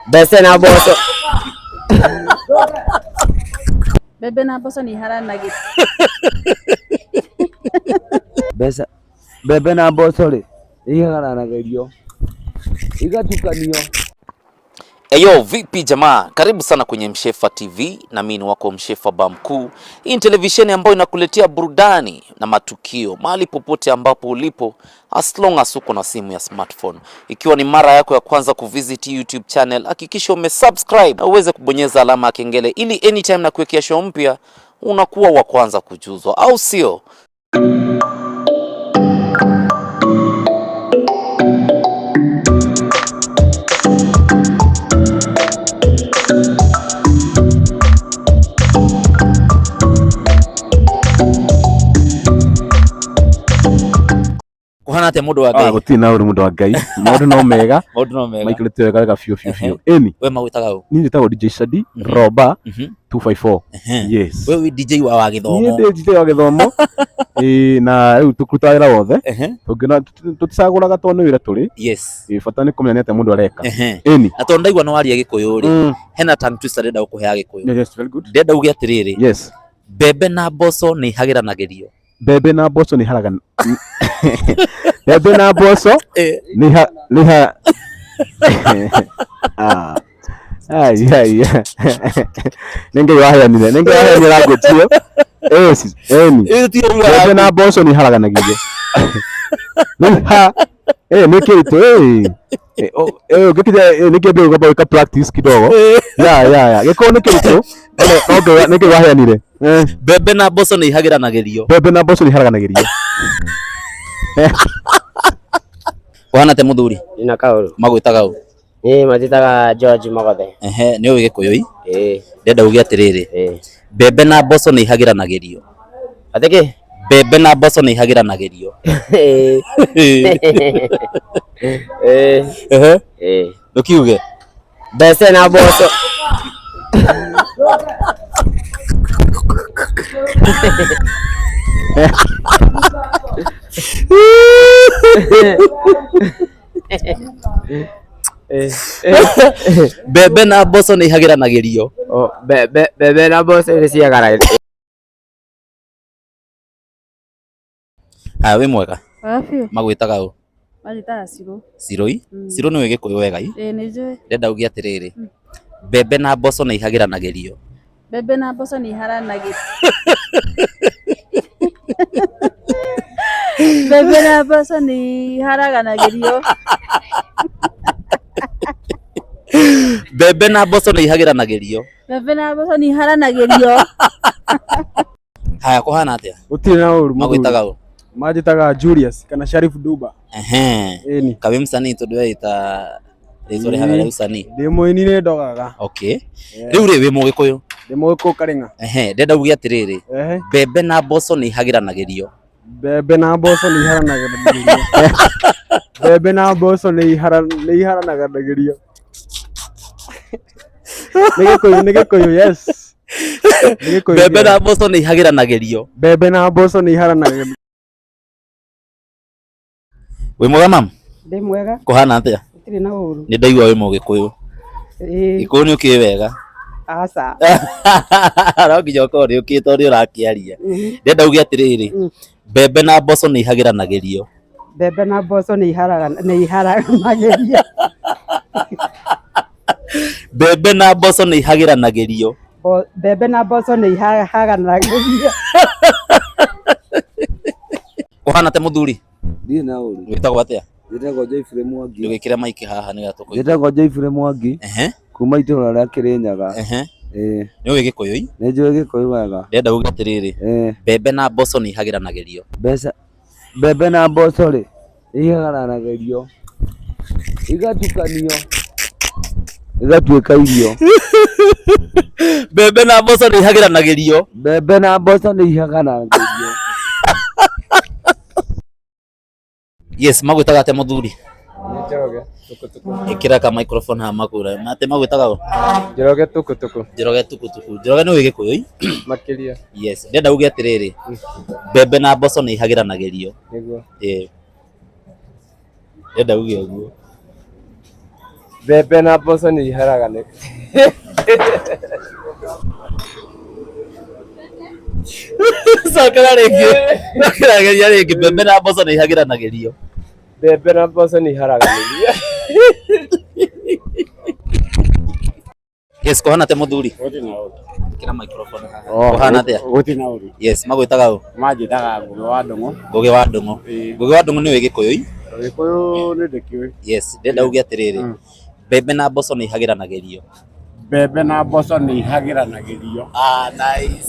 Mbece na mboco. Mbembe na mboco nĩ iharanagĩrio. Mbeca mbembe na mboco rĩ, nĩ ihagaranagĩrio igatukanio. Eyo, vipi jamaa? Karibu sana kwenye Mshefa TV na mimi ni wako Mshefa Bamkuu. Hii ni televisheni ambayo inakuletea burudani na matukio mahali popote ambapo ulipo, as long as uko na simu ya smartphone. Ikiwa ni mara yako ya kwanza kuvisit YouTube channel, hakikisha umesubscribe na uweze kubonyeza alama ya kengele ili anytime na kuwekea show mpya unakuwa wa kwanza kujuzwa, au sio? Kuhana atia mundu wa Ah, Ngai? gũtirĩ na ũru mũndũ wa Ngai, maũndũ no mega, Maundu no mega. maikarĩte wega wega biũ biũ biũ. Ĩni, We magwĩtaga ũ? niĩ njĩtagwo DJ Shadi Roba 254. Yes. We wĩ DJ wa Niĩ gĩthomo. ndĩ DJ wa gĩthomo. Ĩĩ, na rĩu tũkĩrutaga wĩra wothe. Tũngĩona tũticagũraga tondũ nĩ wĩra tũrĩ. Yes. Ĩĩ, bata nĩ kũmenya nĩ atĩa mũndũ areka. Ĩni. Na tondũ ndaigua nĩ waria gĩkũyũ rĩ, hena tongue twister ndĩrenda gũkũhe ya gĩkũyũ. Yes, very good. Ndĩrenda uge atĩrĩrĩ, Yes. mbembe na mboco nĩ ihagĩranagĩrio. Mbembe na mboco nĩ haragan mbembe na mboco nĩ ha nĩ ha Ah. Ai ai. Nĩ Ngai waheanire, nĩ Ngai waheanire language ĩyo. Yes, ĩni. Ĩyo ti ũguo Mbembe na mboco nĩ haraganagĩrio. Nĩ ha eh nĩ kĩritũ eh. Eh ũngĩkinya nĩ kĩambia gũkamba gwĩka practice kidogo. Ya ya ya. Gĩkorwo nĩ kĩritũ. No Ngai nĩ Ngai waheanire. Eh. Mbembe na mboco nĩ ihagĩranagĩrio. Mbembe na mboco nĩ haraganagĩrio. Ũhana atĩa mũthuri? Ndina kaũru. Magwĩtaga ũ? Niĩ manjĩtaga George Magothe. Ehe, nĩ ũĩ gĩkũyũ ĩ? Ĩĩ, Ndĩrenda uge atĩrĩrĩ, ĩĩ. mbembe na mboco nĩ ihagĩranagĩrio. Atĩ kĩ? Mbembe na mboco nĩ ihagĩranagĩrio. Ĩĩ. Ĩĩ. Ehe, Ĩĩ. ndũkiuge. Mbece na mboco. Mbembe na mboco nĩ ihagĩranagĩrio. Oh, mbembe na mboco nĩ ciagara. Haya, wĩ mwega? Wega biũ. Magwĩtaga ũ? Manjĩtaga Cirũ. Cirũi? Cirũ nĩ ũĩ gĩkũyũ wega ĩ? Ĩĩ nĩ njũĩ. Ndĩrenda uge atĩrĩrĩ, mbembe na mboco nĩ ihagĩranagĩrio. Mbembe na mboco nĩ iharanagĩrio. Mbembe na mboco nĩ iharaganagĩrio. Mbembe na mboco nĩ ihagĩranagĩrio. Mbembe na mboco nĩ iharanagĩrio. Haya, kũhana atĩa? Gũtirĩ na ũru mũthuri. Magwĩtaga ũ? Manjĩtaga Julius kana Sharif Duba. Ehe. Ĩni. Kaĩ wĩ msanii tondũ weĩta rĩtwa rĩhana rĩa usanii. Ndĩ mũini nĩ ndogaga. Okay. Rĩu rĩ wĩ mũgĩkũyũ? Ndĩ mũgĩkũyũ Karĩng'a. Ehe, ndĩrenda uge atĩrĩrĩ, Ehe. mbembe na mboco nĩ ihagĩranagĩrio. Mbembe na mboco nĩ iharanagĩrio. Mbembe na mboco nĩ iharanagĩrio. Nĩ gĩkũyũ, nĩ gĩkũyũ, yes. Nĩ gĩkũyũ. Mbembe na mboco nĩ ihagĩranagĩrio. Mbembe na mboco nĩ iharanagĩrio. Wĩ mwega mam? Ndĩ mwega, Kũhana atĩa? gũtirĩ na ũru. Nĩ ndaigua wĩ mũgĩkũyũ. Ĩĩ, Gĩkũyũ nĩ ũkĩĩ wega. aca. No nginya ũkorwo nĩ ũkĩĩ tondũ nĩ ũrakĩaria. Ndĩrenda uge atĩrĩrĩ, mbembe na mboco nĩ ihagĩranagĩrio. Mbembe na mboco nĩ iharanagĩrio. Mbembe na mboco nĩ ihagĩranagĩrio. Mbembe na mboco nĩ iharanagĩrio. Kũhana atĩa mũthuri? Ndirĩ na ũru. Wĩtagwo atĩa? Njĩtagwo Joyfrey Mwangi. Ndũgĩkĩre maiki haha nĩgetha tũkũigue. Njĩtagwo Joyfrey Mwangi Ehe, kuma itũũra rĩa Kĩrĩnyaga. ehe. Ĩĩ, Nĩ ũĩ gĩkũyũ ĩ? nĩ njũĩ gĩkũyũ wega. Ndĩrenda uge atĩrĩrĩ, Ĩĩ, mbembe na mboco nĩ ihagĩranagĩrio. mbeca mbembe na mboco rĩ, nĩ ihagaranagĩrio igatukanio igatuĩka irio. Mbembe na mboco nĩ ihagĩranagĩrio. Mbembe na mboco nĩ ihagaranagĩrio. Yes, magwĩtaga atĩa mũthuri? Nĩ Njoroge tukutuku. Ĩkĩra ka microphone haha makũra. Atĩ magwĩtaga ũ? Njoroge tukutuku Njoroge tukutuku. Njoroge nĩ ũĩ gĩkũyũ ĩ? makĩria Yes, ndĩrenda uge atĩrĩrĩ, mbembe na mboco nĩ ihagĩranagĩrio. nĩguo. Ĩĩ. Ndĩrenda uge ũguo. Mbembe na mboco nĩ iharagane. Cokera rĩngĩ. Cokera geria rĩngĩ. Mbembe na mboco nĩ ihagĩranagĩrio. Mbembe na mboco nĩ iharaganĩrio. Yes, kũhana atĩa mũthuri? Ĩkĩra microphone haha. Kũhana atĩa? Gũtirĩ na ũru. Yes, magwĩtaga ũ? Manjĩtaga Ngũgĩ wa Ndũng'ũ. Ngũgĩ wa Ndũng'ũ. Ngũgĩ wa Ndũng'ũ nĩ ũĩ Gĩkũyũ? Gĩkũyũ nĩ ndĩkĩũĩ. Yes, ndĩrenda uge atĩrĩrĩ. Mbembe na mboco nĩ ihagĩranagĩrio. Mbembe na mboco nĩ ihagĩranagĩrio. Ah, nice.